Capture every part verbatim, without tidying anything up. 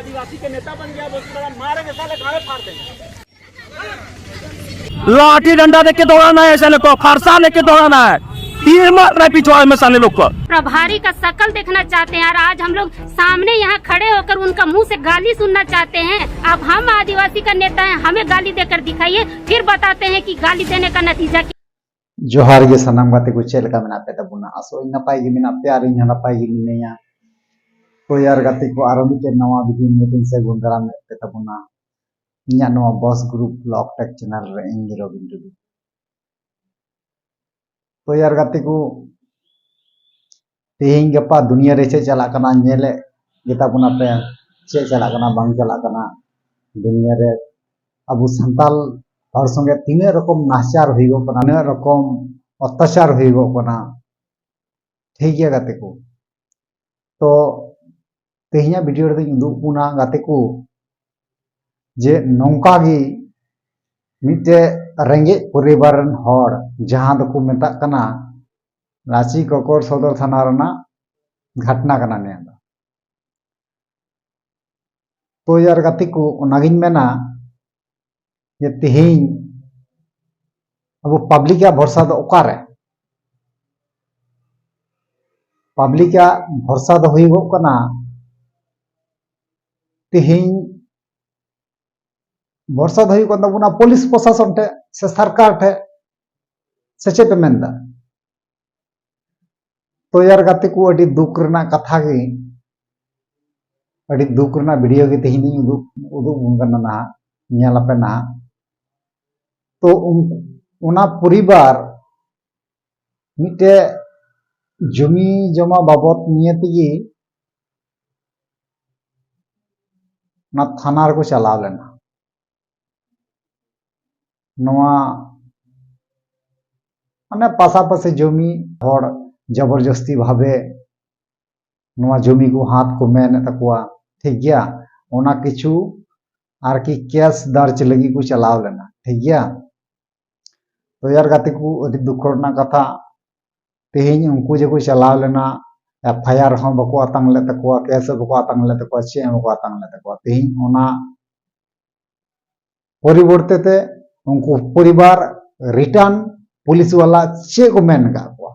आदिवासी के नेता बन गया, बोलते बड़ा मारेंगे साले, गाड़े फाड़ देंगे। लाठी डंडा लेके दौड़ाना है साले को, फरसा लेके दौड़ाना है। तीर मारना है पिछवाड़े में साले लोग को। प्रभारी का शकल देखना चाहते हैं और आज हम लोग सामने यहाँ खड़े होकर उनका मुंह से गाली सुनना चाहते हैं। आप हम आदिवासी का नेता हैं, हमें गाली देकर दिखाइए, फिर बताते हैं कि गाली देने का नतीजा क्या। ᱡᱚᱦᱟᱨ ᱜᱮ ᱥᱟᱱᱟᱢ ᱜᱟᱛᱮ ᱠᱚ, ᱪᱮᱫ ᱞᱮᱠᱟ ᱢᱮᱱᱟᱜ ᱯᱮ ᱛᱟᱵᱚᱱᱟ? ᱟᱥᱚᱜ ᱟᱹᱧ ᱱᱟᱯᱟᱭ ᱜᱮ ᱢᱮᱱᱟᱜ ᱯᱮᱭᱟ ᱟᱨ ᱤᱧ ᱦᱚᱸ ᱱᱟᱯᱟᱭ ᱜᱮ ᱢᱤᱱᱟᱹᱧᱟ᱾ ᱛᱚ ᱭᱟᱨ ᱜᱟᱛᱮ ᱠᱚ, ᱟᱨᱚ ᱢᱤᱫᱴᱮᱱ ᱱᱟᱣᱟ ᱵᱷᱤᱰᱤᱭᱳ ᱱᱤᱭᱮ ᱛᱮᱧ ᱥᱟᱹᱜᱩᱱ ᱫᱟᱨᱟᱢ ᱮᱫ ᱯᱮ ᱛᱟᱵᱚᱱᱟ ᱤᱧᱟᱹᱜ ᱱᱚᱣᱟ ᱵᱚᱥ ᱜᱨᱩᱯ ᱵᱞᱚᱜ ᱴᱮᱠ ᱪᱮᱱᱮᱞ ᱨᱮ᱾ ᱤᱧ ᱜᱮ ᱨᱚᱵᱤᱱ ᱴᱩᱰᱩ᱾ ᱛᱚ ᱭᱟᱨ ᱜᱟᱛᱮ ᱠᱚ, ᱛᱮᱦᱮᱧ ᱜᱟᱯᱟ ᱫᱩᱱᱤᱭᱟᱹ ᱨᱮ ᱪᱮᱫ ᱪᱟᱞᱟᱜ ᱠᱟᱱᱟ ᱧᱮᱞᱮᱫ ᱜᱮᱛᱟ ᱵᱚᱱᱟ ᱯᱮ, ᱪᱮᱫ ᱪᱟᱞᱟᱜ ᱠᱟᱱᱟ ᱵᱟᱝ ᱪᱟᱞᱟᱜ ᱠᱟᱱᱟ ᱫᱩᱱᱤᱭᱟᱹ ᱨᱮ᱾ ᱟᱵᱚ ᱥᱟᱱᱛᱟᱞ ᱦᱚᱲ ᱥᱚᱸᱜᱮ ᱛᱤᱱᱟᱹᱜ ᱨᱚᱠᱚᱢ ᱱᱟᱦᱟᱪᱟᱨ ᱦᱩᱭᱩᱜᱚᱜ ᱠᱟᱱᱟ, ᱛᱤᱱᱟᱹᱜ ᱨᱚᱠᱚᱢ ᱚᱛᱛᱟᱪᱟᱨ ᱦᱩᱭᱩᱜᱚᱜ ᱠᱟᱱᱟ᱾ ᱴᱷᱤᱠ ᱜᱮᱭᱟ ᱜᱟᱛᱮ ᱠᱚ, ᱛᱚ ᱛᱮᱦᱮᱧᱟᱜ ᱵᱷᱤᱰᱤᱭᱳ ᱨᱮᱫᱚᱧ ᱩᱫᱩᱜ ᱵᱚᱱᱟ ᱜᱟᱛᱮ ᱠᱚ, ᱡᱮ ᱱᱚᱝᱠᱟ ᱜᱮ ᱢᱤᱫᱴᱮᱡ ᱨᱮᱸᱜᱮᱡ ᱯᱚᱨᱤᱵᱟᱨ ᱨᱮᱱ ᱦᱚᱲ, ᱡᱟᱦᱟᱸ ᱫᱚᱠᱚ ᱢᱮᱛᱟᱜ ᱠᱟᱱᱟ ᱨᱟᱸᱪᱤ ᱠᱚᱠᱚᱨ ᱥᱚᱫᱚᱨ ᱛᱷᱟᱱᱟ ᱨᱮᱱᱟᱜ ᱜᱷᱟᱴᱱᱟ ᱠᱟᱱᱟ ᱱᱤᱭᱟᱹ ᱫᱚ᱾ ᱛᱚ ᱭᱟᱨ ᱜᱟᱛᱮ ᱠᱚ, ᱚᱱᱟᱜᱤᱧ ᱢᱮᱱᱟ ᱡᱮ ᱛᱮᱦᱮᱧ ᱟᱵᱚ ᱯᱟᱵᱽᱞᱤᱠᱟᱜ ᱵᱷᱚᱨᱥᱟ ᱫᱚ ᱚᱠᱟᱨᱮ? ᱯᱟᱵᱽᱞᱤᱠᱟᱜ ᱵᱷᱚᱨᱥᱟ ᱫᱚ ᱦᱩᱭᱩᱜᱚᱜ ᱠᱟᱱᱟ, ᱛᱮᱦᱮᱧ ᱵᱷᱚᱨᱥᱟ ᱫᱚ ᱦᱩᱭᱩᱜ ᱠᱟᱱ ᱛᱟᱵᱚᱱᱟ ᱯᱩᱞᱤᱥ ᱯᱨᱚᱥᱟᱥᱚᱱ ᱴᱷᱮᱡ ᱥᱮ ᱥᱚᱨᱠᱟᱨ ᱴᱷᱮᱡ, ᱥᱮ ᱪᱮᱫ ᱯᱮ ᱢᱮᱱᱫᱟ? ᱛᱚ ᱭᱟᱨ ᱜᱟᱛᱮ ᱠᱚ, ᱟᱹᱰᱤ ᱫᱩᱠ ᱨᱮᱱᱟᱜ ᱠᱟᱛᱷᱟ ᱜᱮ, ᱟᱹᱰᱤ ᱫᱩᱠ ᱨᱮᱱᱟᱜ ᱵᱷᱤᱰᱤᱭᱳ ᱜᱮ ᱛᱮᱦᱮᱧ ᱫᱚᱧ ᱩᱫᱩᱜ, ᱩᱫᱩᱜ ᱵᱚᱱ ᱠᱟᱱᱟ ᱱᱟᱦᱟᱜ, ᱧᱮᱞ ᱟᱯᱮ ᱱᱟᱦᱟᱜ᱾ ᱛᱚ ᱩᱱ-, ᱚᱱᱟ ᱯᱚᱨᱤᱵᱟᱨ ᱢᱤᱫᱴᱮᱡ ᱡᱚᱢᱤ ᱡᱚᱢᱟ ᱵᱟᱵᱚᱫ ᱱᱤᱭᱮ ᱛᱮᱜᱮ ᱚᱱᱟ ᱛᱷᱟᱱᱟ ᱨᱮᱠᱚ ᱪᱟᱞᱟᱣ ᱞᱮᱱᱟ᱾ ᱱᱚᱣᱟ ᱢᱟᱱᱮ ᱯᱟᱥᱟᱯᱟᱥᱤ ᱡᱚᱢᱤ ᱦᱚᱲ ᱡᱚᱵᱚᱨᱡᱚᱥᱛᱤ ᱵᱷᱟᱵᱮ ᱱᱚᱣᱟ ᱡᱚᱢᱤ ᱠᱚ ᱦᱟᱛ ᱠᱚ ᱢᱮᱱᱮᱫ ᱛᱟᱠᱚᱣᱟ, ᱴᱷᱤᱠ ᱜᱮᱭᱟ᱾ ᱚᱱᱟ ᱠᱤᱪᱷᱩ ᱟᱨᱠᱤ ᱠᱮᱥ ᱫᱟᱨᱡᱽ ᱞᱟᱹᱜᱤᱫ ᱠᱚ ᱪᱟᱞᱟᱣ ᱞᱮᱱᱟ, ᱴᱷᱤᱠ ᱜᱮᱭᱟ᱾ ᱛᱚ ᱭᱟᱨ ᱜᱟᱛᱮ ᱠᱚ, ᱟᱹᱰᱤ ᱫᱩᱠᱷ ᱨᱮᱱᱟᱜ ᱠᱟᱛᱷᱟ, ᱛᱮᱦᱮᱧ ᱩᱱᱠᱩ ᱡᱮᱠᱚ ᱪᱟᱞᱟᱣ ᱞᱮᱱᱟ, ᱮᱯᱷ ᱟᱭ ᱟᱨ ᱦᱚᱸ ᱵᱟᱠᱚ ᱟᱛᱟᱝ ᱞᱮᱫ ᱛᱟᱠᱚᱣᱟ, ᱠᱮᱥ ᱦᱚᱸ ᱵᱟᱠᱚ ᱟᱛᱟᱝ ᱞᱮᱫ ᱛᱟᱠᱚᱣᱟ, ᱪᱮᱫ ᱦᱚᱸ ᱵᱟᱠᱚ ᱟᱛᱟᱝ ᱞᱮᱫ ᱛᱟᱠᱚᱣᱟ᱾ ᱛᱮᱦᱮᱧ ᱚᱱᱟ ᱯᱚᱨᱤᱵᱚᱨᱛᱮ ᱛᱮ ᱩᱱᱠᱩ ᱯᱚᱨᱤᱵᱟᱨ ᱨᱤᱴᱟᱨᱱ ᱯᱩᱞᱤᱥ ᱵᱟᱞᱟ ᱪᱮᱫ ᱠᱚ ᱢᱮᱱ ᱟᱠᱟᱫ ᱠᱚᱣᱟ?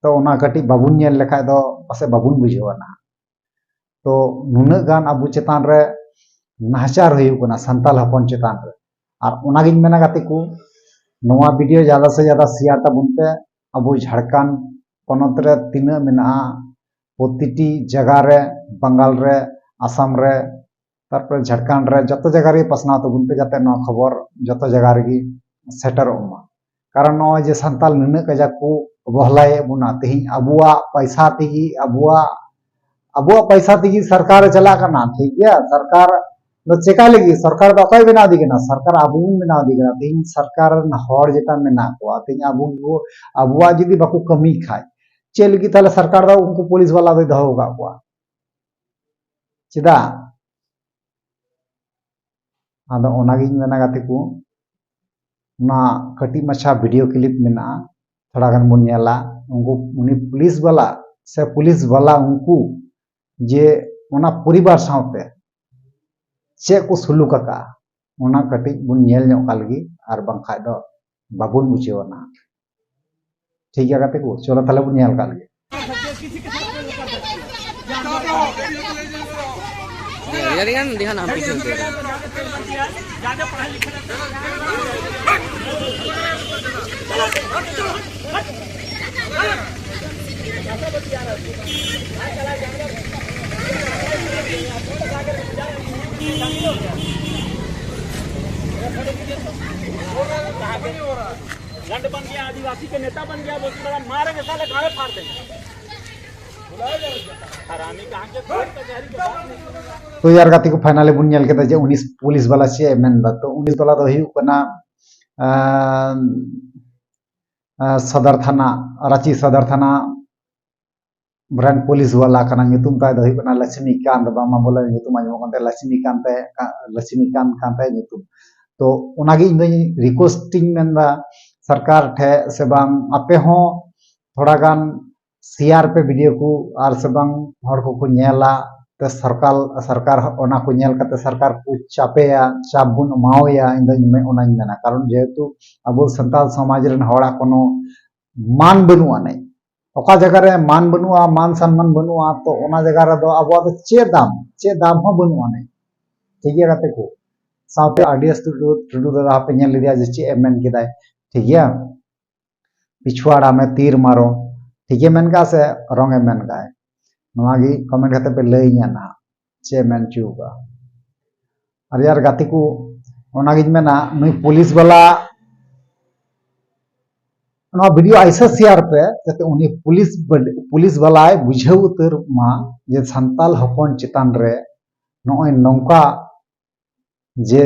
ᱛᱚ ᱚᱱᱟ ᱠᱟᱹᱴᱤᱡ ᱵᱟᱵᱚᱱ ᱧᱮᱞ ᱞᱮᱠᱷᱟᱡ ᱫᱚ ᱯᱟᱥᱮᱡ ᱵᱟᱵᱚᱱ ᱵᱩᱡᱷᱟᱹᱣᱟ ᱱᱟᱦᱟᱜ᱾ ᱛᱚ ᱱᱩᱱᱟᱹᱜ ᱜᱟᱱ ᱟᱵᱚ ᱪᱮᱛᱟᱱ ᱨᱮ ᱱᱟᱦᱟᱪᱟᱨ ᱦᱩᱭᱩᱜ ᱠᱟᱱᱟ ᱥᱟᱱᱛᱟᱞ ᱦᱚᱯᱚᱱ ᱪᱮᱛᱟᱱ ᱨᱮ᱾ ᱟᱨ ᱚᱱᱟᱜᱤᱧ ᱢᱮᱱᱟ ᱜᱟᱛᱮ ᱠᱚ, ᱱᱚᱣᱟ ᱵᱷᱤᱰᱤᱭᱳ ᱡᱟᱫᱟ ᱥᱮ ᱡᱟᱫᱟ ᱥᱮᱭᱟᱨ ᱛᱟᱵᱚᱱ ᱯᱮ᱾ ᱟᱵᱚ ᱡᱷᱟᱲᱠᱷᱚᱸᱰ ᱯᱚᱱᱚᱛ ᱨᱮ ᱛᱤᱱᱟᱹᱜ ᱢᱮᱱᱟᱜᱼᱟ, ᱯᱨᱚᱛᱤᱴᱤ ᱡᱟᱭᱜᱟ ᱨᱮ, ᱵᱟᱝᱜᱟᱞ ᱨᱮ, ᱟᱥᱟᱢ ᱨᱮ, ᱛᱟᱨᱯᱚᱨᱮ ᱡᱷᱟᱲᱠᱷᱚᱸᱰ ᱨᱮ, ᱡᱚᱛᱚ ᱡᱟᱭᱜᱟ ᱨᱮᱜᱮ ᱯᱟᱥᱱᱟᱣ ᱛᱟᱵᱚᱱ ᱯᱮ, ᱡᱟᱛᱮ ᱱᱚᱣᱟ ᱠᱷᱚᱵᱚᱨ ᱡᱚᱛᱚ ᱡᱟᱭᱜᱟ ᱨᱮᱜᱮ ᱥᱮᱴᱮᱨᱚᱜ ᱢᱟ᱾ ᱠᱟᱨᱚᱱ ᱱᱚᱜᱼᱚᱭ ᱡᱮ ᱥᱟᱱᱛᱟᱞ ᱱᱩᱱᱟᱹᱜ ᱠᱟᱡᱟᱠ ᱠᱚ ᱚᱵᱚᱦᱮᱞᱟᱭᱮᱫ ᱵᱚᱱᱟ, ᱛᱮᱦᱮᱧ ᱟᱵᱚᱣᱟᱜ ᱯᱟᱭᱥᱟ ᱛᱮᱜᱮ, ᱟᱵᱚᱣᱟᱜ, ᱟᱵᱚᱣᱟᱜ ᱯᱟᱭᱥᱟ ᱛᱮᱜᱮ ᱥᱚᱨᱠᱟᱨ ᱮ ᱪᱟᱞᱟᱜ ᱠᱟᱱᱟ, ᱴᱷᱤᱠ ᱜᱮᱭᱟ? ᱥᱚᱨᱠᱟᱨ ᱫᱚ ᱪᱮᱠᱟ ᱞᱟᱹᱜᱤᱫ? ᱥᱚᱨᱠᱟᱨ ᱫᱚ ᱚᱠᱚᱭ ᱵᱮᱱᱟᱣ ᱤᱫᱤ ᱠᱟᱱᱟ? ᱥᱚᱨᱠᱟᱨ ᱟᱵᱚ ᱵᱚᱱ ᱵᱮᱱᱟᱣ ᱤᱫᱤ ᱠᱟᱱᱟ᱾ ᱛᱮᱦᱮᱧ ᱥᱚᱨᱠᱟᱨ ᱨᱮᱱ ᱦᱚᱲ ᱡᱮᱴᱟ ᱢᱮᱱᱟᱜ ᱠᱚᱣᱟ, ᱛᱮᱦᱮᱧ ᱟᱵᱚ ᱠᱚ, ᱟᱵᱚᱣᱟᱜ ᱡᱩᱫᱤ ᱵᱟᱠᱚ ᱠᱟᱹᱢᱤ ᱠᱷᱟᱡ, ᱪᱮᱫ ᱞᱟᱹᱜᱤᱫ ᱛᱟᱦᱞᱮ ᱥᱚᱨᱠᱟᱨ ᱫᱚ ᱩᱱᱠᱩ ᱯᱩᱞᱤᱥ ᱵᱟᱞᱟ ᱫᱚᱭ ᱫᱚᱦᱚ ᱟᱠᱟᱫ ᱠᱚᱣᱟ? ᱪᱮᱫᱟᱜ? ᱟᱫᱚ ᱚᱱᱟᱜᱤᱧ ᱢᱮᱱᱟ ᱜᱟᱛᱮ ᱠᱚ, ᱚᱱᱟ ᱠᱟᱹᱴᱤᱡ ᱢᱟᱪᱷᱟ ᱵᱷᱤᱰᱤᱭᱳ ᱠᱞᱤᱯ ᱢᱮᱱᱟᱜᱼᱟ, ᱛᱷᱚᱲᱟ ᱜᱟᱱ ᱵᱚᱱ ᱧᱮᱞᱟ᱾ ᱩᱱᱠᱩ, ᱩᱱᱤ ᱯᱩᱞᱤᱥ ᱵᱟᱞᱟ ᱥᱮ ᱯᱩᱞᱤᱥ ᱵᱟᱞᱟ ᱩᱱᱠᱩ ᱡᱮ ᱚᱱᱟ ᱯᱚᱨᱤᱵᱟᱨ ᱥᱟᱶᱛᱮ ᱪᱮᱫ ᱠᱚ ᱥᱩᱞᱩᱠ ᱟᱠᱟᱜᱼᱟ, ᱚᱱᱟ ᱠᱟᱹᱴᱤᱡ ᱵᱚᱱ ᱧᱮᱞ ᱧᱚᱜ ᱠᱟᱜ ᱞᱮᱜᱮ, ᱟᱨ ᱵᱟᱝᱠᱷᱟᱡ ᱫᱚ ᱵᱟᱵᱚᱱ ᱵᱩᱡᱷᱟᱹᱣᱟ ᱱᱟᱦᱟᱜ᱾ ᱴᱷᱤᱠ ᱜᱮᱭᱟ ᱜᱟᱛᱮ ᱠᱚ, ᱪᱚᱞᱚ ᱛᱟᱦᱞᱮ ᱵᱚᱱ ᱧᱮᱞ ᱠᱟᱜ ᱞᱮᱜᱮ᱾ झंड बन गया, आदिवासी के नेता बन गया, बोल के बड़ा मारेंगे साले, गाड़े फाड़ देंगे। हरामी कहाँ के कोर्ट कचहरी के बात नहीं सुनेगा। ᱛᱚ ᱭᱟᱨ ᱜᱟᱛᱮ ᱠᱚ, ᱯᱷᱟᱭᱱᱟᱞᱤ ᱵᱚᱱ ᱧᱮᱞ ᱠᱮᱫᱟ ᱡᱮ ᱩᱱᱤ ᱯᱩᱞᱤᱥ ᱵᱟᱞᱟ ᱪᱮᱫ ᱮ ᱢᱮᱱᱫᱟ᱾ ᱛᱚ ᱩᱱᱤ ᱵᱟᱞᱟ ᱫᱚ ᱦᱩᱭᱩᱜ ᱠᱟᱱᱟ, ᱟᱸ, ᱟᱸ, ᱥᱚᱫᱚᱨ ᱛᱷᱟᱱᱟ, ᱨᱟᱸᱪᱤ ᱥᱚᱫᱚᱨ ᱛᱷᱟᱱᱟ ᱨᱮᱱ ᱯᱩᱞᱤᱥ ᱵᱟᱞᱟ ᱠᱟᱱᱟ᱾ ᱧᱩᱛᱩᱢ ᱛᱟᱭ ᱫᱚ ᱦᱩᱭᱩᱜ ᱠᱟᱱᱟ ᱞᱚᱪᱷᱢᱤᱠᱟᱱᱛ, ᱵᱟᱝᱢᱟ ᱵᱚᱞᱮ ᱧᱩᱛᱩᱢ ᱟᱸᱡᱚᱢᱚᱜ ᱠᱟᱱ ᱛᱟᱭᱟ, ᱞᱚᱪᱷᱢᱤᱠᱟᱱᱛ ᱛᱮ, ᱞᱚᱪᱷᱢᱤᱠᱟᱱᱛ ᱠᱟᱱ ᱛᱟᱭᱟ ᱧᱩᱛᱩᱢ᱾ ᱛᱚ ᱚᱱᱟᱜᱮ ᱤᱧ ᱫᱚᱧ ᱨᱤᱠᱩᱭᱮᱥᱴ ᱤᱧ ᱢᱮᱱᱫᱟ ᱥᱚᱨᱠᱟᱨ ᱴᱷᱮᱡ, ᱥᱮ ᱵᱟᱝ ᱟᱯᱮ ᱦᱚᱸ ᱛᱷᱚᱲᱟ ᱜᱟᱱ ᱥᱮᱭᱟᱨ ᱯᱮ ᱵᱷᱤᱰᱤᱭᱳ ᱠᱚ, ᱟᱨ ᱥᱮ ᱵᱟᱝ ᱦᱚᱲ ᱠᱚᱠᱚ ᱧᱮᱞᱟ, ᱛᱮ ᱥᱚᱨᱠᱟᱨ, ᱥᱚᱨᱠᱟᱨ ᱚᱱᱟ ᱠᱚ ᱧᱮᱞ ᱠᱟᱛᱮ ᱥᱚᱨᱠᱟᱨ ᱠᱚ ᱪᱟᱯᱮᱭᱟ, ᱪᱟᱯ ᱵᱚᱱ ᱮᱢᱟᱣᱟᱭᱟ, ᱤᱧ ᱫᱚᱧ ᱢᱮ-, ᱚᱱᱟᱧ ᱢᱮᱱᱟ᱾ ᱠᱟᱨᱚᱱ ᱡᱮᱦᱮᱛᱩ ᱟᱵᱚ ᱥᱟᱱᱛᱟᱲ ᱥᱚᱢᱟᱡᱽ ᱨᱮᱱ ᱦᱚᱲᱟᱜ ᱠᱳᱱᱳ ᱢᱟᱱ ᱵᱟᱹᱱᱩᱜ ᱟᱹᱱᱤᱡ, ᱚᱠᱟ ᱡᱟᱭᱜᱟ ᱨᱮ ᱢᱟᱱ ᱵᱟᱹᱱᱩᱜᱼᱟ, ᱢᱟᱱ ᱥᱚᱱᱢᱟᱱ ᱵᱟᱹᱱᱩᱜᱼᱟ, ᱛᱚ ᱚᱱᱟ ᱡᱟᱭᱜᱟ ᱨᱮᱫᱚ ᱟᱵᱚᱣᱟᱜ ᱫᱚ ᱪᱮᱫ ᱫᱟᱢ, ᱪᱮᱫ ᱫᱟᱢ ᱦᱚᱸ ᱵᱟᱹᱱᱩᱜ ᱟᱹᱱᱤᱡ᱾ ᱴᱷᱤᱠ ᱜᱮᱭᱟ ᱜᱟᱛᱮ ᱠᱚ, ᱥᱟᱶᱛᱮ ᱟᱨ ᱰᱤ ᱮᱥ ᱴᱩᱰᱩ, ᱴᱩᱰᱩ ᱫᱟᱫᱟ ᱦᱟᱯᱮ ᱧᱮᱞ ᱞᱮᱫᱮᱭᱟ ᱡᱮ ᱪᱮᱫ ᱮ ᱢᱮᱱ ᱠᱮᱫᱟᱭ᱾ ᱴᱷᱤᱠ ᱜᱮᱭᱟ, ᱯᱤᱪᱷᱩᱣᱟᱲᱟ ᱢᱮ ᱛᱤᱨ ᱢᱟᱨᱚ, ᱴᱷᱤᱠ ᱜᱮ ᱢᱮᱱ ᱠᱟᱜᱼᱟ ᱥᱮ ᱨᱚᱝ ᱮ ᱢᱮᱱ ᱠᱟᱜᱼᱟᱭ? ᱱᱚᱣᱟ ᱜᱮ ᱠᱚᱢᱮᱱᱴ ᱠᱟᱛᱮ ᱯᱮ ᱞᱟᱹᱭ ᱤᱧᱟ ᱱᱟᱦᱟᱜ ᱪᱮᱫ ᱮ ᱢᱮᱱ ᱦᱚᱪᱚ ᱠᱟᱜᱼᱟ᱾ ᱟᱨ ᱭᱟᱨ ᱜᱟᱛᱮ ᱠᱚ, ᱚᱱᱟᱜᱤᱧ ᱢᱮᱱᱟ, ᱱᱩᱭ ᱯᱩᱞᱤᱥ ᱵᱟᱞᱟ ᱱᱚᱣᱟ ᱵᱷᱤᱰᱤᱭᱳ ᱟᱭᱥᱟ ᱥᱮᱭᱟᱨ ᱯᱮ, ᱡᱟᱛᱮ ᱩᱱᱤ ᱯᱩᱞᱤᱥ ᱵᱟᱞ-, ᱯᱩᱞᱤᱥ ᱵᱟᱞᱟᱭ ᱵᱩᱡᱷᱟᱹᱣ ᱩᱛᱟᱹᱨ ᱢᱟ ᱡᱮ ᱥᱟᱱᱛᱟᱞ ᱦᱚᱯᱚᱱ ᱪᱮᱛᱟᱱ ᱨᱮ ᱱᱚᱜᱼᱚᱭ ᱱᱚᱝᱠᱟ ᱡᱮ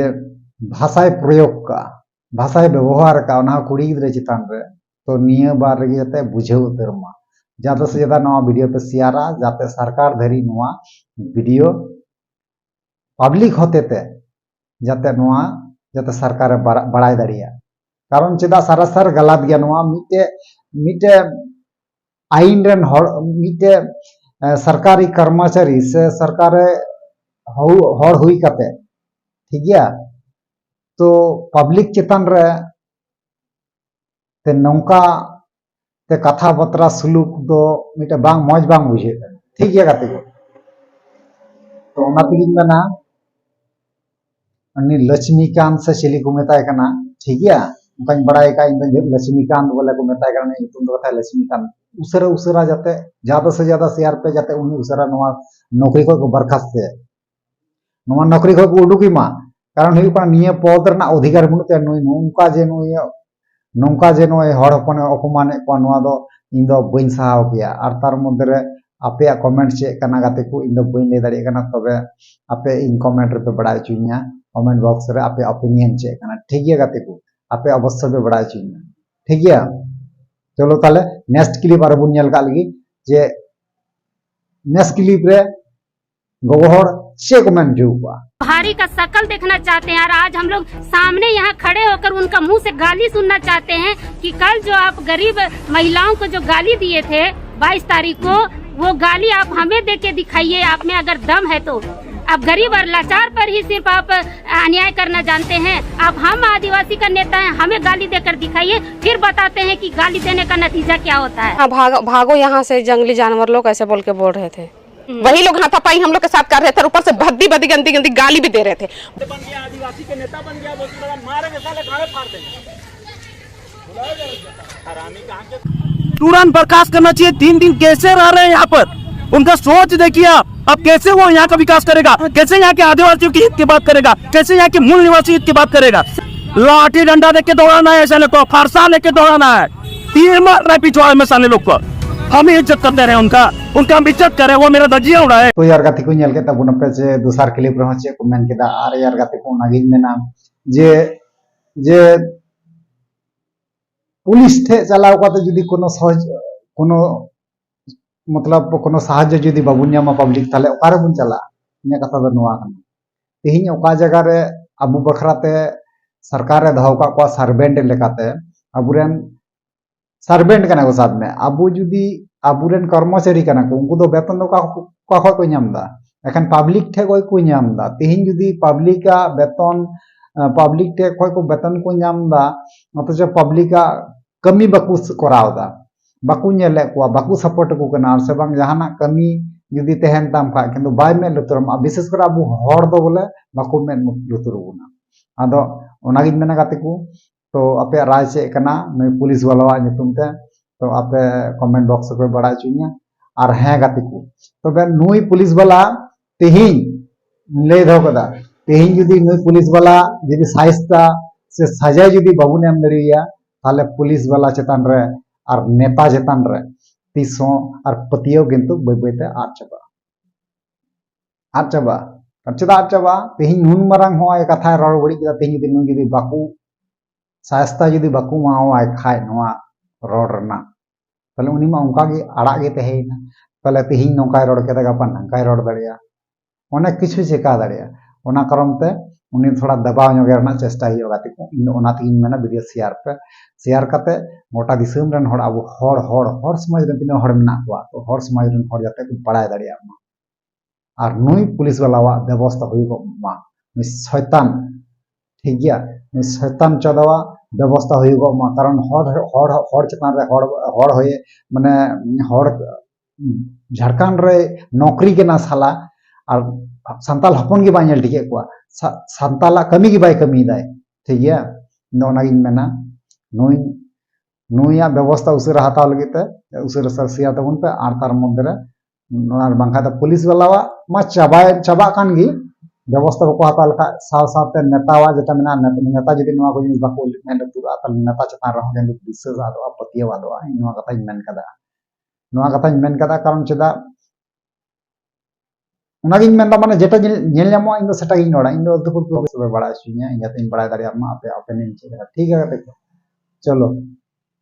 ᱵᱷᱟᱥᱟᱭ ᱯᱨᱚᱭᱳᱜᱽ ᱠᱟᱜᱼᱟ, ᱵᱷᱟᱥᱟᱭ ᱵᱮᱵᱚᱦᱟᱨ ᱠᱟᱜᱼᱟ, ᱚᱱᱟ ᱦᱚᱸ ᱠᱩᱲᱤ ᱜᱤᱫᱽᱨᱟᱹ ᱪᱮᱛᱟᱱ ᱨᱮ, ᱛᱚ ᱱᱤᱭᱟᱹ ᱵᱟᱨ ᱨᱮᱜᱮ ᱡᱟᱛᱮ ᱵᱩᱡᱷᱟᱹᱣ ᱩᱛᱟᱹᱨ ᱢᱟ, ᱡᱟᱫᱟ ᱥᱮ ᱡᱟᱫᱟ ᱱᱚᱣᱟ ᱵᱷᱤᱰᱤᱭᱳ ᱯᱮ ᱥᱮᱭᱟᱨᱟ, ᱡᱟᱛᱮ ᱥᱚᱨᱠᱟᱨ ᱫᱷᱟᱹᱨᱤᱡ ᱱᱚᱣᱟ ᱵᱷᱤᱰᱤᱭᱳ ᱯᱟᱵᱽᱞᱤᱠ ᱦᱚᱛᱮᱛᱮ ᱡᱟᱛᱮ ᱱᱚᱣᱟ, ᱡᱟᱛᱮ ᱥᱚᱨᱠᱟᱨᱮ ᱵᱟᱲᱟ-, ᱵᱟᱲᱟᱭ ᱫᱟᱲᱮᱭᱟᱜᱼᱟ᱾ ᱠᱟᱨᱚᱱ ᱪᱮᱫᱟᱜ ᱥᱟᱨᱟᱥᱟᱨ ᱜᱟᱞᱟᱛ ᱜᱮᱭᱟ ᱱᱚᱣᱟ? ᱢᱤᱫᱴᱮᱡ, ᱢᱤᱫᱴᱮᱡ ᱟᱭᱤᱱ ᱨᱮᱱ ᱦᱚᱲ, ᱢᱤᱫᱴᱮᱡ, ᱮ, ᱥᱚᱨᱠᱟᱨᱤ ᱠᱚᱨᱢᱚᱪᱟᱨᱤ ᱥᱮ ᱥᱚᱨᱠᱟᱨ ᱨᱮ ᱦᱚ-, ᱦᱚᱲ ᱦᱩᱭ ᱠᱟᱛᱮ, ᱴᱷᱤᱠ ᱜᱮᱭᱟ, ᱛᱚ ᱯᱟᱵᱽᱞᱤᱠ ᱪᱮᱛᱟᱱ ᱨᱮ ᱛᱮ ᱱᱚᱝᱠᱟ ᱛᱮ ᱠᱟᱛᱷᱟ ᱵᱟᱛᱨᱟ ᱥᱩᱞᱩᱠ ᱫᱚ ᱢᱤᱫᱴᱮᱱ ᱵᱟᱝ ᱢᱚᱡᱽ ᱵᱟᱝ ᱵᱩᱡᱷᱟᱹᱜ ᱠᱟᱱᱟ᱾ ᱴᱷᱤᱠ ᱜᱮᱭᱟ ᱜᱟᱛᱮ ᱠᱚ, ᱛᱚ ᱚᱱᱟ ᱛᱮᱜᱤᱧ ᱢᱮᱱᱟ, ᱩᱱᱤ ᱞᱚᱪᱷᱢᱤᱠᱟᱱᱛ ᱥᱮ ᱪᱤᱞᱤ ᱠᱚ ᱢᱮᱛᱟᱭ ᱠᱟᱱᱟ, ᱴᱷᱤᱠ ᱜᱮᱭᱟ, ᱚᱱᱠᱟᱧ ᱵᱟᱲᱟᱭ ᱠᱟᱜᱼᱟ ᱤᱧ ᱫᱚ ᱞᱚᱪᱷᱢᱤᱠᱟᱱᱛ ᱵᱚᱞᱮ ᱠᱚ ᱢᱮᱛᱟᱭ ᱠᱟᱱᱟ, ᱩᱱᱤ ᱧᱩᱛᱩᱢ ᱫᱚ ᱠᱟᱛᱷᱟᱭ ᱞᱚᱪᱷᱢᱤᱠᱟᱱᱛ᱾ ᱩᱥᱟᱹᱨᱟ ᱩᱥᱟᱹᱨᱟ ᱡᱟᱛᱮ ᱡᱟᱫᱟ ᱥᱮ ᱡᱟᱫᱟ ᱥᱮᱭᱟᱨ ᱯᱮ, ᱡᱟᱛᱮ ᱩᱱᱤ ᱩᱥᱟᱹᱨᱟ ᱱᱚᱣᱟ ᱱᱚᱠᱨᱤ ᱠᱷᱚᱱ ᱠᱚ ᱵᱚᱨᱠᱷᱟᱥᱛ ᱛᱟᱭᱟ᱾ ᱱᱚᱣᱟ ᱱᱚᱠᱨᱤ ᱠᱷᱚᱱ ᱠᱚ ᱩᱰᱩᱠᱮ ᱢᱟ᱾ ᱠᱟᱨᱚᱱ ᱦᱩᱭᱩᱜ ᱠᱟᱱᱟ, ᱱᱤᱭᱟᱹ ᱯᱚᱫ ᱨᱮᱱᱟᱜ ᱚᱫᱷᱤᱠᱟᱨ ᱵᱟᱹᱱᱩᱜ ᱛᱟᱭᱟ᱾ ᱱᱩᱭ ᱱᱚᱝᱠᱟ ᱡᱮ ᱱᱩᱭ, ᱱᱚᱝᱠᱟ ᱡᱮ ᱱᱩᱭ ᱦᱚᱲ ᱦᱚᱯᱚᱱᱮ ᱚᱯᱚᱢᱟᱱᱮᱫ ᱠᱚᱣᱟ, ᱱᱚᱣᱟ ᱫᱚ ᱤᱧ ᱫᱚ ᱵᱟᱹᱧ ᱥᱟᱦᱟᱣ ᱠᱮᱭᱟ᱾ ᱟᱨ ᱛᱟᱨ ᱢᱚᱫᱽᱫᱷᱮ ᱨᱮ ᱟᱯᱮᱭᱟᱜ ᱠᱚᱢᱮᱱᱴ ᱪᱮᱫ ᱠᱟᱱᱟ ᱜᱟᱛᱮ ᱠᱚ, ᱤᱧ ᱫᱚ ᱵᱟᱹᱧ ᱞᱟᱹᱭ ᱫᱟᱲᱮᱭᱟᱜ ᱠᱟᱱᱟ, ᱛᱚᱵᱮ ᱟᱯᱮ ᱤᱧ ᱠᱚᱢᱮᱱᱴ ᱨᱮᱯᱮ ᱵᱟᱲᱟᱭ ᱦᱚᱪᱚᱧᱟ, ᱠᱚᱢᱮᱱᱴ ᱵᱚᱠᱥ ᱨᱮ ᱟᱯᱮᱭᱟᱜ ᱚᱯᱤᱱᱤᱭᱚᱱ ᱪᱮᱫ ᱠᱟᱱᱟ, ᱴᱷᱤᱠ ᱜᱮᱭᱟ ᱜᱟᱛᱮ ᱠᱚ, ᱟᱯᱮ ᱚᱵᱚᱥᱥᱳᱭ ᱯᱮ ᱵᱟᱲᱟᱭ ᱦᱚᱪᱚᱧᱟ, ᱴᱷᱤᱠ ᱜᱮᱭᱟ᱾ ᱪᱚᱞᱚ ᱛᱟᱦᱞᱮ ᱱᱮᱠᱥᱴ ᱠᱞᱤᱯ ᱟᱨᱚ ᱵᱚᱱ ᱧᱮᱞ ᱠᱟᱜ ᱞᱮᱜᱮ ᱡᱮ ᱱᱮᱠᱥᱴ ᱠᱞᱤᱯ ᱨᱮ ᱜᱚᱜᱚ ᱦᱚᱲ ᱪᱮᱫ ᱠᱚ ᱢᱮᱱ ᱦᱚᱪᱚ ᱠᱚᱣᱟ? भारी का शकल देखना चाहते हैं और आज हम लोग सामने यहाँ खड़े होकर उनका मुंह से गाली सुनना चाहते हैं कि कल जो आप गरीब महिलाओं को जो गाली दिए थे, बाईस तारीख को वो गाली आप हमें दे के दिखाइए, आप में अगर दम है तो। आप गरीब और लाचार पर ही सिर्फ आप अन्याय करना जानते हैं। आप हम आदिवासी का नेता हैं, हमें गाली देकर दिखाइए, फिर बताते हैं कि गाली देने का नतीजा क्या होता है। हाँ, भाग, भागो यहाँ से, जंगली जानवर लोग, ऐसे बोल के बोल रहे थे। वही लोग हाथापाई हम लोग के साथ कर रहे थे, ऊपर से भद्दी भद्दी गंदी गंदी गाली भी दे रहे थे। बन गया, आदिवासी के नेता बन गया, बोल के मारेंगे साले, गाड़े फाड़ देंगे। तुरंत बर्खास्त करना चाहिए। तीन दिन कैसे रह रहे हैं यहाँ पर, उनका सोच देखिए आप। अब कैसे वो यहाँ का विकास करेगा, कैसे यहाँ के आदिवासियों के हित की बात करेगा, कैसे यहाँ के मूल निवासी हित की बात करेगा? लाठी डंडा देके दौड़ाना है साले को, फरसा लेके दौड़ाना है, तीर मारना है पिछवाड़े में साले लोग को। हम ही इज्जत करते रहे उनका, उनका हम इज्जत करें, वो मेरा धजिया उड़ाए। ᱛᱚ ᱭᱟᱨ ᱜᱟᱛᱮ ᱠᱚ, ᱧᱮᱞ ᱠᱮᱫ ᱛᱟᱵᱚᱱᱟᱯᱮ ᱡᱮ ᱫᱚᱥᱟᱨ ᱠᱞᱤᱯ ᱨᱮᱦᱚᱸ ᱪᱮᱫ ᱠᱚ ᱢᱮᱱ ᱠᱮᱫᱟ᱾ ᱟᱨ ᱭᱟᱨ ᱜᱟᱛᱮ ᱠᱚ, ᱚᱱᱟᱜᱤᱧ ᱢᱮᱱᱟ ᱡᱮ, ᱡᱮ ᱯᱩᱞᱤᱥ ᱴᱷᱮᱡ ᱪᱟᱞᱟᱣ ᱠᱟᱛᱮ ᱡᱩᱫᱤ ᱠᱳᱱᱳ ᱥᱚᱦᱚᱡ-, ᱠᱳᱱᱳ ᱢᱚᱛᱞᱚᱵ ᱠᱳᱱᱳ ᱥᱟᱦᱟᱡᱽᱡᱚ ᱡᱩᱫᱤ ᱵᱟᱵᱚᱱ ᱧᱟᱢᱟ ᱯᱟᱵᱽᱞᱤᱠ, ᱛᱟᱦᱞᱮ ᱚᱠᱟᱨᱮᱵᱚᱱ ᱪᱟᱞᱟᱜᱼᱟ? ᱤᱧᱟᱹᱜ ᱠᱟᱛᱷᱟ ᱫᱚ ᱱᱚᱣᱟ ᱠᱟᱱᱟ᱾ ᱛᱮᱦᱮᱧ ᱚᱠᱟ ᱡᱟᱭᱜᱟ ᱨᱮ ᱟᱵᱚ ᱵᱟᱠᱷᱨᱟ ᱛᱮ ᱥᱚᱨᱠᱟᱨ ᱮ ᱫᱚᱦᱚ ᱟᱠᱟᱫ ᱠᱚᱣᱟ ᱥᱟᱨᱵᱷᱮᱱᱴ ᱞᱮᱠᱟᱛᱮ, ᱟᱵᱚᱨᱮᱱ ᱥᱟᱨᱵᱷᱮᱱᱴ ᱠᱟᱱᱟ ᱠᱚ, ᱥᱟᱵ ᱢᱮ, ᱟᱵᱚ ᱡᱩᱫᱤ ᱟᱵᱚᱨᱮᱱ ᱠᱚᱨᱢᱚᱪᱟᱨᱤ ᱠᱟᱱᱟ ᱠᱚ, ᱩᱱᱠᱩ ᱫᱚ ᱵᱮᱛᱚᱱ ᱫᱚ ᱚᱠᱟ, ᱚᱠᱟ ᱠᱷᱚᱡ ᱠᱚ ᱧᱟᱢ ᱮᱫᱟ? ᱮᱠᱷᱟᱱ ᱯᱟᱵᱽᱞᱤᱠ ᱴᱷᱮᱡ ᱠᱷᱚᱡ ᱠᱚ ᱧᱟᱢ ᱮᱫᱟ᱾ ᱛᱮᱦᱮᱧ ᱡᱩᱫᱤ ᱯᱟᱵᱽᱞᱤᱠ ᱟᱜ ᱵᱮᱛᱚᱱ, ᱯᱟᱵᱽᱞᱤᱠ ᱴᱷᱮᱡ ᱠᱷᱚᱡ ᱠᱚ ᱵᱮᱛᱚᱱ ᱠᱚ ᱧᱟᱢ ᱮᱫᱟ, ᱚᱛᱷᱚᱪᱚ ᱯᱟᱵᱽᱞᱤᱠ ᱟᱜ ᱠᱟᱹᱢᱤ ᱵᱟᱠᱚ ᱠᱚᱨᱟᱣ ᱮᱫᱟ, ᱵᱟᱠᱚ ᱧᱮᱞᱮᱫ ᱠᱚᱣᱟ, ᱵᱟᱠᱚ ᱥᱟᱯᱳᱨᱴ ᱟᱠᱚ ᱠᱟᱱᱟ᱾ ᱟᱨ ᱥᱮ ᱵᱟᱝ ᱡᱟᱦᱟᱱᱟᱜ ᱠᱟᱹᱢᱤ ᱡᱩᱫᱤ ᱛᱟᱦᱮᱱ ᱛᱟᱢ ᱠᱷᱟᱡ, ᱠᱤᱱᱛᱩ ᱵᱟᱭ ᱢᱮᱫ ᱞᱩᱛᱩᱨᱟᱢᱟ᱾ ᱵᱤᱥᱮᱥ ᱠᱚᱨᱮ ᱟᱵᱚ ᱦᱚᱲ ᱫᱚ ᱵᱚᱞᱮ ᱵᱟᱠᱚ ᱢᱮᱫ ᱞᱩᱛᱩᱨ ᱟᱵᱚᱱᱟ᱾ ᱟᱫᱚ ᱚᱱᱟᱜᱤᱧ ᱢᱮᱱᱟ ᱜᱟᱛᱮ ᱠᱚ, ᱛᱚ ᱟᱯᱮᱭᱟᱜ ᱨᱟᱭ ᱪᱮᱫ ᱠᱟᱱᱟ ᱱᱩᱭ ᱯᱩᱞᱤᱥ ᱵᱟᱞᱟᱣᱟᱜ ᱧᱩᱛᱩᱢ ᱛᱮ? ᱛᱚ ᱟᱯᱮ ᱠᱚᱢᱮᱱᱴ ᱵᱚᱠᱥ ᱨᱮᱯᱮ ᱵᱟᱲᱟᱭ ᱦᱚᱪᱚᱧᱟ᱾ ᱟᱨ ᱦᱮᱸ ᱜᱟᱛᱮ ᱠᱚ, ᱛᱚᱵᱮ ᱱᱩᱭ ᱯᱩᱞᱤᱥ ᱵᱟᱞᱟ ᱛᱮᱦᱮᱧ ᱞᱟᱹᱭ ᱫᱚᱦᱚ ᱠᱟᱫᱟ, ᱛᱮᱦᱮᱧ ᱡᱩᱫᱤ ᱱᱩᱭ ᱯᱩᱞᱤᱥ ᱵᱟᱞᱟ ᱡᱩᱫᱤ ᱥᱟᱭᱤᱥᱛᱟ ᱥᱮ ᱥᱟᱡᱟ ᱡᱩᱫᱤ ᱵᱟᱵᱚᱱ ᱮᱢ ᱫᱟᱲᱮᱣᱟᱭᱟ, ᱛᱟᱦᱞᱮ ᱯᱩᱞᱤᱥ ᱵᱟᱞᱟ ᱪᱮᱛᱟᱱ ᱨᱮ ᱟᱨ ᱱᱮᱛᱟ ᱪᱮᱛᱟᱱ ᱨᱮ ᱛᱤᱥ ᱦᱚᱸ ᱟᱨ ᱯᱟᱹᱛᱭᱟᱹᱣ ᱠᱤᱱᱛᱩ ᱵᱟᱹᱭ ᱵᱟᱹᱭ ᱛᱮ ᱟᱫ ᱪᱟᱵᱟᱜᱼᱟ᱾ ᱟᱫ ᱪᱟᱵᱟᱜᱼᱟ᱾ ᱟᱨ ᱪᱮᱫᱟᱜ ᱟᱫ ᱪᱟᱵᱟᱜᱼᱟ? ᱛᱮᱦᱮᱧ ᱱᱩᱱ ᱢᱟᱨᱟᱝ ᱦᱚᱸᱜᱼᱚᱭ ᱠᱟᱛᱷᱟᱭ ᱨᱚᱲ ᱵᱟᱹᱲᱤᱡ ᱠᱮᱫᱟ, ᱛᱮᱦᱮᱧ ᱡᱩᱫᱤ ᱱᱩᱭ ᱡᱩᱫᱤ ᱵᱟᱠᱚ ᱥᱟᱭᱟᱥᱛᱟ ᱡᱩᱫᱤ ᱵᱟᱠᱚ ᱮᱢᱟᱣᱟᱭ ᱠᱷᱟᱡ ᱱᱚᱣᱟ ᱨᱚᱲ ᱨᱮᱱᱟᱜ, ᱛᱟᱦᱞᱮ ᱩᱱᱤ ᱢᱟ ᱚᱱᱠᱟ ᱜᱮ ᱟᱲᱟᱜ ᱜᱮ ᱛᱟᱦᱮᱸᱭᱮᱱᱟ᱾ ᱛᱟᱦᱞᱮ ᱛᱮᱦᱮᱧ ᱱᱚᱝᱠᱟᱭ ᱨᱚᱲ ᱠᱮᱫᱟ, ᱜᱟᱯᱟ ᱱᱚᱝᱠᱟᱭ ᱨᱚᱲ ᱫᱟᱲᱮᱭᱟᱜᱼᱟ, ᱚᱱᱮᱠ ᱠᱤᱪᱷᱩ ᱪᱮᱠᱟ ᱫᱟᱲᱮᱭᱟᱜᱼᱟ᱾ ᱚᱱᱟ ᱠᱟᱨᱚᱱ ᱛᱮ ᱩᱱᱤ ᱛᱷᱚᱲᱟ ᱫᱟᱵᱟᱣ ᱧᱚᱜᱮ ᱨᱮᱱᱟᱜ ᱪᱮᱥᱴᱟᱭ ᱦᱩᱭᱩᱜᱼᱟ ᱜᱟᱛᱮ ᱠᱚ᱾ ᱤᱧ ᱫᱚ ᱚᱱᱟ ᱛᱮᱜᱤᱧ ᱢᱮᱱᱟ ᱵᱷᱤᱰᱤᱭᱳ ᱥᱮᱭᱟᱨ ᱯᱮ᱾ ᱥᱮᱭᱟᱨ ᱠᱟᱛᱮ ᱜᱚᱴᱟ ᱫᱤᱥᱚᱢ ᱨᱮᱱ ᱦᱚᱲ, ᱟᱵᱚ ᱦᱚᱲ ᱦᱚᱲ ᱦᱚᱲ ᱥᱚᱢᱟᱡᱽ ᱨᱮᱱ ᱛᱤᱱᱟᱹᱜ ᱦᱚᱲ ᱢᱮᱱᱟᱜ ᱠᱚᱣᱟ, ᱛᱚ ᱦᱚᱲ ᱥᱚᱢᱟᱡᱽ ᱨᱮᱱ ᱦᱚᱲ ᱡᱟᱛᱮ ᱠᱚ ᱵᱟᱲᱟᱭ ᱫᱟᱲᱮᱭᱟᱜ ᱢᱟ᱾ ᱟᱨ ᱱᱩᱭ ᱯᱩᱞᱤᱥ ᱵᱟᱞᱟᱣᱟᱜ ᱵᱮᱵᱚᱥᱛᱷᱟ ᱦᱩᱭᱩᱜᱚᱜ ᱢᱟ, ᱱᱩᱭ ᱥᱚᱭᱛᱟᱱ, ᱴᱷᱤᱠ ᱜᱮᱭᱟ, ᱱᱩᱭ ᱥᱚᱭᱛᱟᱱ ᱪᱟᱸᱫᱟᱣᱟᱜ ᱵᱮᱵᱚᱥᱛᱷᱟ ᱦᱩᱭᱩᱜᱚᱜ ᱢᱟ᱾ ᱠᱟᱨᱚᱱ ᱦᱚᱲ ᱦᱚᱲ ᱦᱚᱲ ᱪᱮᱛᱟᱱ ᱨᱮ ᱦᱚᱲ ᱦᱚᱲ ᱦᱩᱭ ᱢᱟᱱᱮ ᱦᱚᱲ ᱡᱷᱟᱲᱠᱷᱚᱸᱰ ᱨᱮ ᱱᱚᱠᱨᱤ ᱠᱟᱱᱟ ᱥᱟᱞᱟ, ᱟᱨ ᱥᱟᱱᱛᱟᱞ ᱦᱚᱯᱚᱱ ᱜᱮ ᱵᱟᱭ ᱧᱮᱞ ᱴᱷᱤᱠᱮᱫ ᱠᱚᱣᱟ᱾ ᱥᱟ- ᱥᱟᱱᱛᱟᱞᱟᱜ ᱠᱟᱹᱢᱤ ᱜᱮ ᱵᱟᱭ ᱠᱟᱹᱢᱤᱭᱮᱫᱟᱭ, ᱴᱷᱤᱠ ᱜᱮᱭᱟ᱾ ᱤᱧ ᱫᱚ ᱚᱱᱟᱜᱤᱧ ᱢᱮᱱᱟ, ᱱᱩᱭ ᱱᱩᱭᱟᱜ ᱵᱮᱵᱚᱥᱛᱷᱟ ᱩᱥᱟᱹᱨᱟ ᱦᱟᱛᱟᱣ ᱞᱟᱹᱜᱤᱫ ᱛᱮ ᱩᱥᱟᱹᱨᱟ ᱩᱥᱟᱹᱨᱟ ᱥᱮᱭᱟᱨ ᱛᱟᱵᱚᱱ ᱯᱮ᱾ ᱟᱨ ᱛᱟᱨ ᱢᱚᱫᱽᱫᱷᱮ ᱨᱮ ᱚᱱᱟ ᱵᱟᱝᱠᱷᱟᱱ ᱫᱚ ᱯᱩᱞᱤᱥ ᱵᱟᱞᱟᱣᱟᱜ ᱢᱟ ᱪᱟᱵᱟᱭ ᱪᱟᱵᱟᱜ ᱠᱟᱱ ᱜᱮ, ᱵᱮᱵᱚᱥᱛᱷᱟ ᱵᱟᱠᱚ ᱦᱟᱛᱟᱣ ᱞᱮᱠᱷᱟᱡ᱾ ᱥᱟᱶ ᱥᱟᱶᱛᱮ ᱱᱮᱛᱟᱣᱟᱜ ᱡᱮᱴᱟ ᱢᱮᱱᱟᱜᱼᱟ, ᱱᱮᱛᱟ ᱡᱩᱫᱤ ᱱᱚᱣᱟ ᱠᱚ ᱡᱤᱱᱤᱥ ᱵᱟᱠᱚ ᱢᱮᱫ ᱞᱩᱛᱩᱨᱟᱜᱼᱟ, ᱛᱟᱦᱞᱮ ᱱᱮᱛᱟ ᱪᱮᱛᱟᱱ ᱨᱮᱦᱚᱸ ᱠᱤᱱᱛᱩ ᱵᱤᱥᱥᱟᱹᱥ ᱟᱫᱚᱜᱼᱟ, ᱯᱟᱹᱛᱭᱟᱹᱣ ᱟᱫᱚᱜᱼᱟ᱾ ᱤᱧ ᱱᱚᱣᱟ ᱠᱟᱛᱷᱟᱧ ᱢᱮᱱ ᱠᱟᱫᱟ, ᱱᱚᱣᱟ ᱠᱟᱛᱷᱟᱧ ᱢᱮᱱ ᱠᱟᱫᱟ᱾ ᱠᱟᱨᱚᱱ ᱪᱮᱫᱟᱜ ᱚᱱᱟᱜᱤᱧ ᱢᱮᱱᱫᱟ, ᱢᱟᱱᱮ ᱡᱮᱴᱟ ᱧᱮᱞ ᱧᱮᱞ ᱧᱟᱢᱚᱜᱼᱟ, ᱤᱧ ᱫᱚ ᱥᱮᱴᱟ ᱜᱤᱧ ᱨᱚᱲᱟ᱾ ᱤᱧ ᱫᱚ ᱟᱹᱛᱩ ᱦᱚᱲ ᱠᱚ ᱵᱮᱥ ᱵᱟᱲᱟᱭ ᱦᱚᱪᱚᱧᱟ, ᱤᱧ ᱡᱟᱛᱮᱧ ᱵᱟᱲᱟᱭ ᱫᱟᱲᱮᱭᱟᱜ ᱢᱟ ᱟᱯᱮ opinion ᱪᱮᱫ ᱞᱮᱠᱟ᱾ ᱴᱷᱤᱠ ᱜᱮᱭᱟ ᱜᱟᱛᱮ ᱠᱚ, ᱪᱚᱞᱚ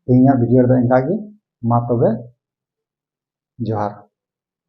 ᱛᱮᱦᱮᱧᱟᱜ ᱵᱷᱤᱰᱤᱭᱳ ᱨᱮᱫᱚ ᱤᱱᱠᱟ ᱜᱮ᱾ ᱢᱟ ᱛᱚᱵᱮ, ᱡᱚᱦᱟᱨ᱾